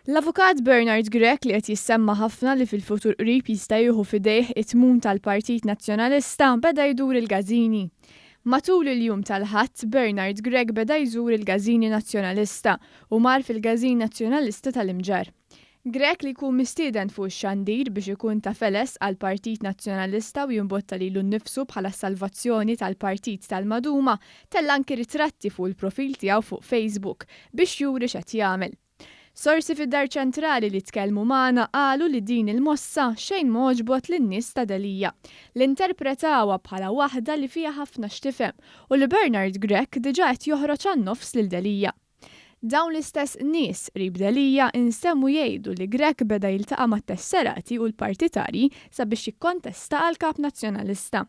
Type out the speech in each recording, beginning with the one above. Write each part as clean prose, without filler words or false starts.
L-Avukat Bernard Grech li qed jissemma ħafna li fil-futur qrib jista' jieħu f'idejh it-tmun tal-Partit Nazzjonalista beda jdur il-każini. Matul il-jum tal-Ħadd, Bernard Grech beda jżur il-każini Nazzjonalista u mar fil-Każin Nazzjonalista tal-Imġarr. Grech li jkun mistieden fuq ix-xandir biex ikun ta' feles għall-Partit Nazzjonalista u jimbotta lilu nnifsu bħala s-salvazzjoni tal-Partit tal-Maduma, tella' anki ritratti fuq il-profil tiegħu fuq Facebook biex juri x'qed jagħmel. Sorsi fid-Dar Ċentrali li tkellmu magħna qalu li din il-mossa xejn m'għoġbot lin-nies ta' Delia, li interpretawha bħala waħda li fiha ħafna x'tifhem u li Bernard Grech diġà qed joħroġ għan-nofs lil Delia. Dawn l-istess nies qrib Delia instemmu jgħidu li Grech beda jiltaqa' mat-tesserati u l-partitarji sabiex jikkontesta għal Kap Nazzjonalista.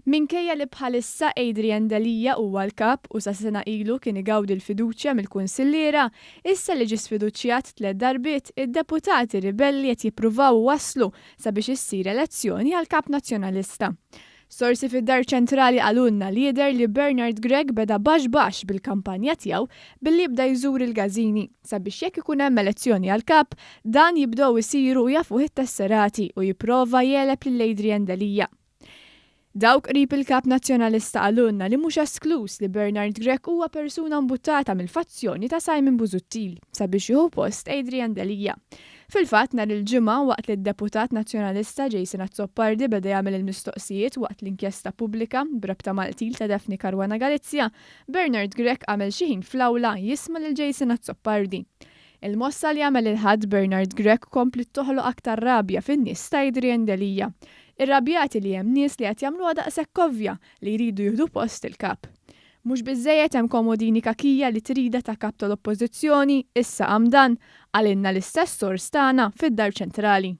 Minkejja li bħalissa Adrian Delia huwa l-Kap u sa sena ilu kien igawdi l-fiduċja mill-kunsilliera, issa li ġie sfiduċjat tlett darbiet, id-deputati ribelli qed jippruvaw iwasslu sabiex issir elezzjoni għal Kap Nazzjonalista. Sorsi fid-Dar Ċentrali qalulna li jidher li Bernard Grech beda baxx baxx bil-kampanja tiegħu billi jibda jżur il-każini sabiex jekk ikun hemm elezzjoni għal Kap, dan jibdew isiru u jafuh it-tesserati u jipprova jegħleb lil Adrian Delia. Dawk qrib il-Kap Nazzjonalista qalulna li mhux eskluż li Bernard Grech huwa persuna mbuttata mill-fazzjoni ta' Simon Busuttil sabiex jieħu post Adrian Delia. Fil-fatt nhar il-Ġimgħa waqt li d-Deputat Nazzjonalista Jason Azzopardi beda jagħmel il-mistoqsijiet waqt l-inkjesta pubblika b'rabta mal-qtil ta' Daphne Caruana Galizia, Bernard Grech għamel xi ħin fl-awla jisma' lil Jason Azzopardi. Il-mossa li għamel il-Ħadd Bernard Grech kompliet toħloq aktar rabja fin-nies ta' Adrian Delia. Irrabjati li hemm nies li qed jagħmluha daqshekk ovvja li jridu jieħdu post il-Kap. Mhux biżżejjed hemm Comodini Cachia li tridha ta' Kap tal-Oppożizzjoni, issa qam dan, qalilna l-istess sors tagħna fid-Dar Ċentrali.